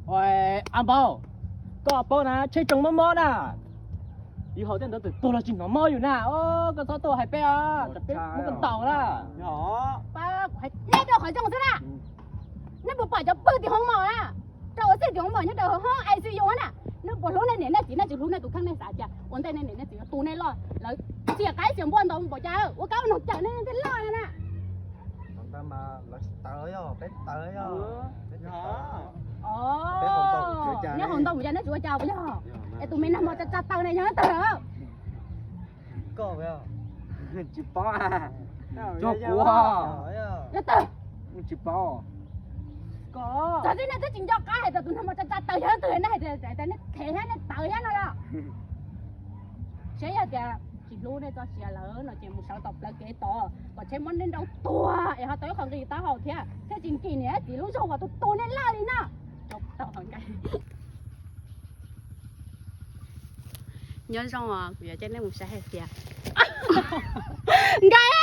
Ua, a npau, koj paub na, tsheb tsoo mob mob na. Yus haus tej ntawd txawm tuag los tsis hnov mob yus na. Koj txhob tuaj hais peb os, tsam peb muab koj ntaus na. Pab kuv hais nej rau qhov zoo xwb na. Nej puas pom cov pw tim hoob mos na, rau ua txij tim hoob mos nyob rau hoob I C U na. Nej puas hlub nej niam nej txiv, nej tsis hlub nej tus kheej, nej xav tias ua ntej nej niam nej txiv yuav tu nej loj, lawv txias qaib txias npua ntau npaum cas ua kab ua noog cawm nej tej loj na. Neb haus ntau mus cas neb tsis ua cas puas yog? Es tus me nag hmo tsa tsa taw ne yog leej twg? Koj tsis paub. Yog kuv. Yog twg? Tsis paub. Txog txij nej twb tsis nco qab hais tias tus nag hmo tsa tsa taw yog leej twg, nej hais tias nej them thiab nej tawv thiab no los? Saib yog tias tsis hlub nej txoj sia lawm no ces mus sawv tom plawv kev tod kom tsheb muab nej nrauj tuag es ho tau ib qho nqi taub hau thiab, thiaj tsis nkim niam txiv lub zog uas tus tu nej loj li no. Nyob zoo os, kuv yuav coj nej mus saib hais tias, nkais,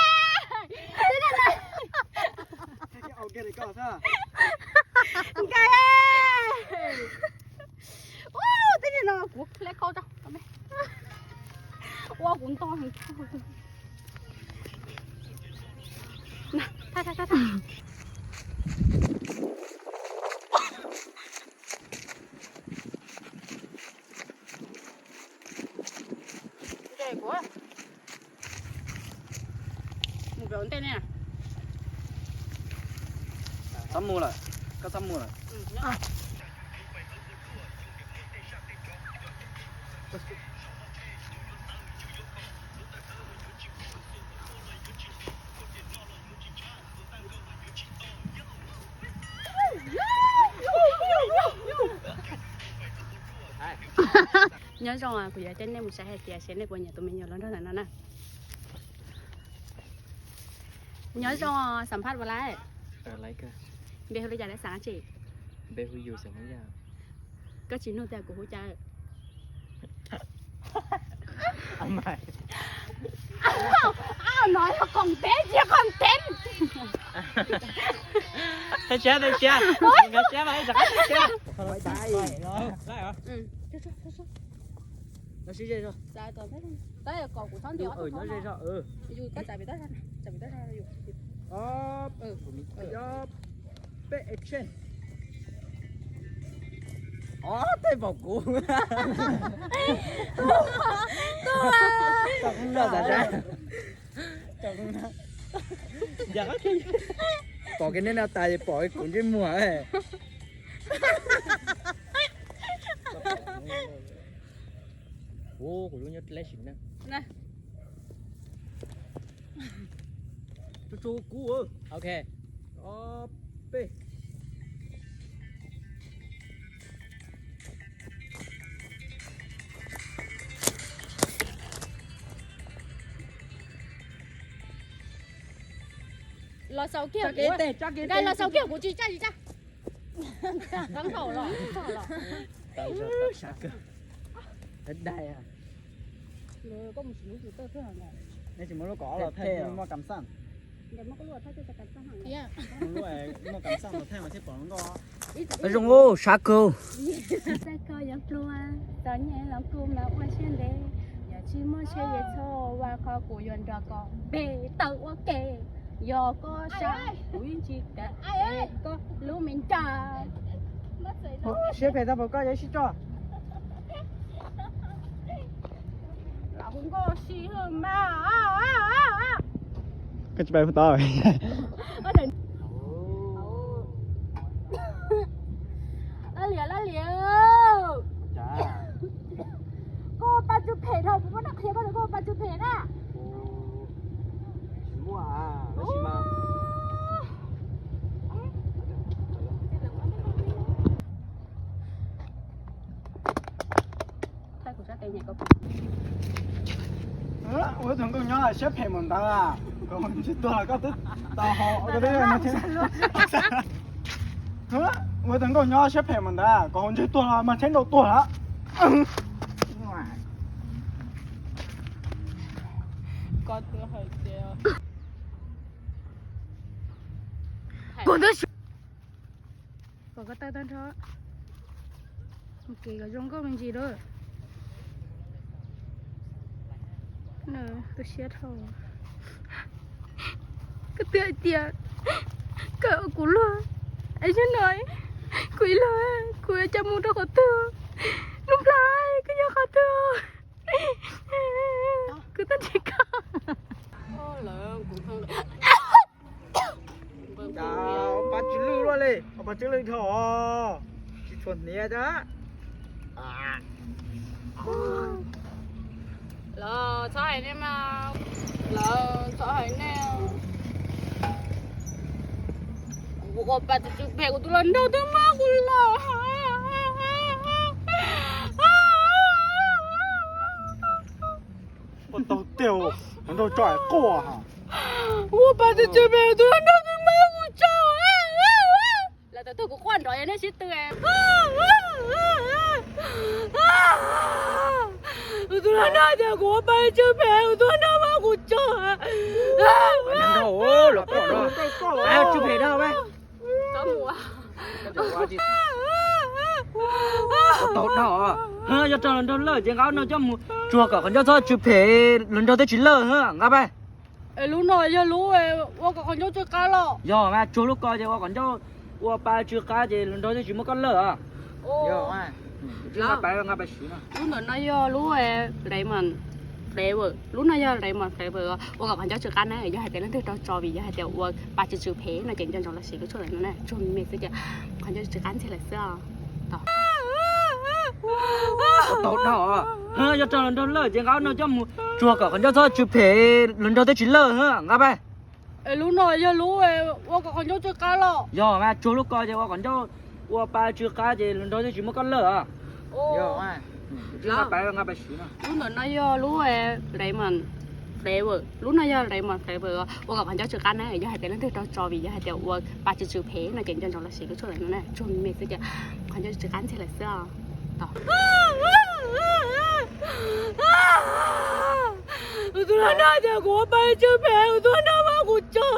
nkais, ua tej no kuv hle khau rau ua kuv nto. Mus pem ua ntej ne. Txhob mus lawm, koj txhob mus lawm. Nyob zoo, kuv yuav coj nej mus saib hais tias seb nej puas nyiam tus me nyuam hluas nraug ntawm no na. Nyob zoo, xam phaj puas laib? Npe hu li cas lawv xav tsi? Koj tsis nug tias kuv hu cas. No yog koom tev tsis koom tev. Thaij siab, thaij siab, nkag siab mas rov qab thaij siab. Nyob ze zog. Ob, peb, action. Ob, tej pom kuv. Pom kiag nej no tas pom kuv ntsej muag. Ua kuv lub nyob leb sim na. Tsuag tsuag kub. Ok. Ob peb. Los xaus kiag kuv, los xaus kiag kuv tsis tsa tsis tsa. Nej tsis muaj lub kom los thaij muaj kam xaj. Muaj kam xaj los thaij mas thiaj pom nkauj. Zoo, sab kawg. Txais koj yuav pluag, txom nyem los kuj mas ua siab ntev. Yog tsis muaj siab ces txhob ua, qhov kuv yuav nrog koj npe taw ua ke. Yog koj sab kuv yeej tsis kam koj lub me nra. Siab phem tag npaum koj yuav sib tso. Koj tsis pais puag tod. Laj liam, laj liam. Koj pab tsw phem dhau, kuv muab noj qhia koj, koj pab tsw phem na. Ua tus nkauj nyob siab phem mus ntawd, kom ntsib tuag los koj twb tau ho. Ua tus nkauj nyob siab phem mus ntawd, kom ntsib tuag los mas tsheb nrau tuag lawm. Kuv twb kom koj taw tag nrho. Ua ke kom zoo nkauj me ntsis lawm. Tu siab dhau. Koj twb hais tias koj ua kuv luag, es yog no kuv ib luag kuv yuav coj mus rau qhov twg? Nub Nplhaib, koj nyob qhov twg? Kuv twb nrhiav koj. Cas pab tsw lwj luaj li, pab tsw lwj dhau, tsis tshua hniav cas. Lawv txhob hais nej mas, lawv txhob hais nej. Kuv ua pa tsw tsw phem, kuv tus hluas nraug twb muab kuv los. Ua tau tiag, hluas nraug tso quaj ha. Kuv ua pa tsw tsw phem, kuv tus hluas nraug twb muab kuv tso. Lawv tau tuag kuv quaj nrov yog nej sib tw. Kuv tus hluas nraug tias kuv ua pa tsw phem, kuv tus hluas nraug muab kuv tso. Los quaj no, tsw phem dhau. Tau dhau, yog raug hluas nraug lawm ces nqa no coj mus tsuag kom qhov ncauj txhob tsw phem, hluas nraug thiaj tsis lawj, nqa pab. Lub no yog lub ua kom qhov ncauj tsw qab los? Yog mas, tsuag lub ko ces ua kom ncauj, ua pa tsw qab ces hluas nraug thiaj tsis muab koj lawj os. Lub ntawm no yog lub lemon flavor, lub no yog lemon flavor ua kom qhov ncauj tsw qab na. Yog hais tias leej twg raug tso vim yog hais tias ua pa tsw tsw phem no ces nco ntsoov los siv lub tshuaj ntawm no na, tsuag me me xwb ces qhov ncauj tsw qab ntxiag lawm xwb os. Tau dhau, yog raug hluas nraug lawm ces nqa no coj mus tsuag kom qhov ncauj txhob tsw phem, hluas nraug thiaj tsis lawj, nqa pab. Lub no yog lub ua kom qhov ncauj tsw qab los? Yog mas, tsuag lub ko ces ua kom ncauj, ua pa tsw qab ces hluas nraug thiaj tsis muab koj lawj os. Lub ntawm no yog lub lemon flavor, lub no yog lemon flavor ua kom qhov ncauj tsw qab na. Yog hais tias leej twg raug tso vim yog hais tias ua pa tsw tsw phem no ces nco ntsoov los siv lub tshuaj ntawm no na, tsuag me me xwb ces qhov ncauj tsw qab ntxiag lawm xwb os. Kuv tus hluas nraug tias kuv ua pa tsw phem, kuv tus hluas nraug muab kuv tso.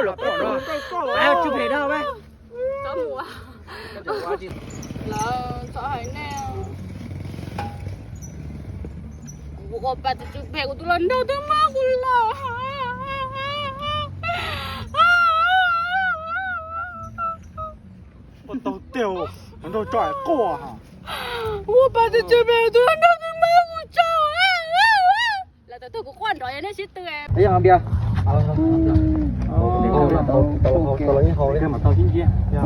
Los quaj no, tsw phem dhau. Lawv txhob hais nej. Kuv ua pa tsw tsw phem, kuv tus hluas nraug twb muab kuv los. Ua tau tiag, hluas nraug tso quaj ha. Kuv ua pa tsw tsw phem, kuv tus hluas nraug twb muab kuv tso. Lawv tau tuag kuv quaj nrov yog nej sib tw. Npia,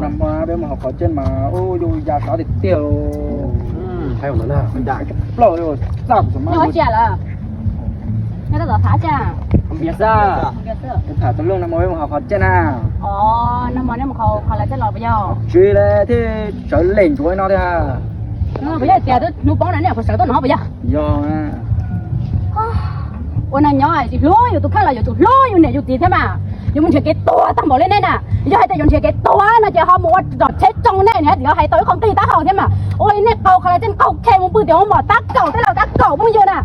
no peb mus haus qhov ceb mas ua yus ya sov tiag tiag. Plaub txaj kuv txawm mas. Npia xwb, tham tau lub no mas peb mus haus qhov ceb na. Tsis li thiab, sawv lem ntsuav no thiab. Puas yog tias hnub poob na nej puas sawv tuaj no puas yog? Yog. Ua neej nyob tsis hlub yus tus kheej los yuav tsum hlub yus niam yus txiv thiab mas. Yuav mus nrhiav kev tuag tag npaum li nej na. Yog hais tias yuav nrhiav kev tuag no ces ho mus ua tom tsheb tsoo nej niam txiv ho hais tau ib qho nqi taub hau thiab mas. Ua li nej qaug qhov lawv tej qaug khe mus pw tim hoob mom tab kaum tej laus tab kaum phooj ywg na.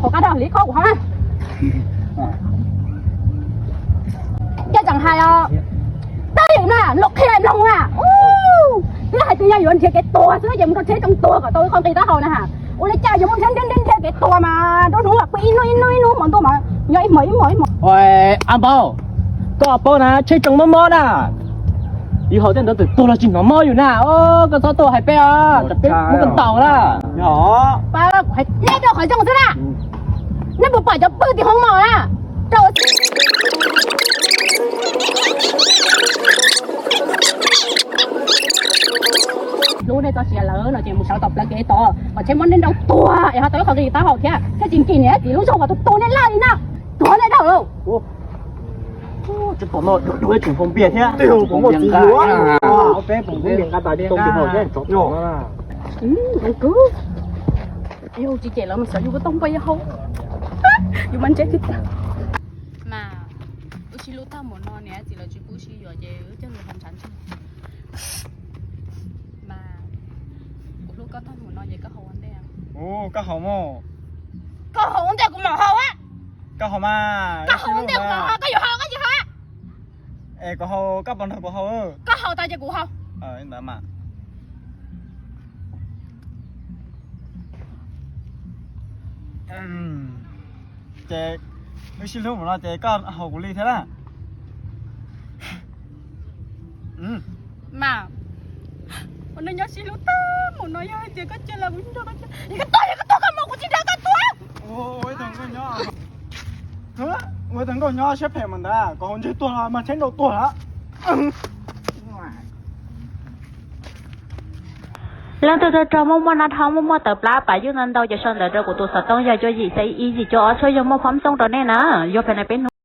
Hauv qab dog li khob kuv ho na. Cas tseem hais os, tab yim na los qhia mloog na. Twb hais tias yog yuav nrhiav kev tuag xwb ces mus rau tsheb tsoo tuag kom tau ib qho nqi taub hau na ha. Ua li cas yuav muaj nrhiav nrhiav nrhiav kev tuag mas nruab hnub pw ib hnub ib hnub ib hnub hmo ntuj mas nyob ib hmos ib hmos ib hmos. Ab Npauj, koj paub na tsheb tsoo mob mob na, yus haus tej ntawd twb tuag los tsis hnov mob yus na. Koj txhob tuaj hais peb os, peb muab koj ntaus na. Pab kuv hais nej rau qhov zoo xwb na. Nej puas pom cov pw tim hoob mom na? Hlub nej txoj sia lawm no ces mus sawv tom plawv kev tod kom tsheb muab nej nrauj tuag es ho tau ib qho nqi taub hau thiab. Thiaj tsis nkim niam txiv lub zog uas tus tu nej laj li na. Tuag nej dab laug. Tseem pom no dua ib tsoom hau npias thiab. Peb pom npias nqa tas. Yus tsis cem lawv mas xyov yus kuj tau npaj yus hau. Yus mas ntseb tib tag. Mas wb sib hlub tag npaum no niam txiv lawv tsis pub sib yuav ces wb cog lus ho ntshav ntsag. Mas kuv hlub koj tag npaum no ces koj haus ua ntej. Koj haus mog. Koj haus ua ntej kuv mam haus a. Koj haus mas. Koj haus ua ntej kuv mam haus, koj yuav haus koj tsis haus. Es kuv haus koj puas nrog kuv haus? Koj haus tas ces kuv haus. Ntawd mas. Ces wb sib hlub mus no ces koj haus kuv li thiab na. Mas, ua neej nyob sib hlub tag mus no yog hais tias koj cia los kuv tsis nrog koj cia. Yog koj tuag, yog koj tuag koj mus kuv tsis nrog koj tuag. Ua ib tug nkauj nyob siab phem mas ntawd kom haus ntseg tuag los mag tsheb nrau tuag lawm. Leej twg rog rog muaj muaj nab dhau muaj muaj tawv plab pam yuj ntau ntau ces sau ntawv rau kuv tus xov tooj yog cuaj yim xais ib yim cuaj ob tshuaj yog muaj phob xoob rau nej na. Yog pem na peb hnub.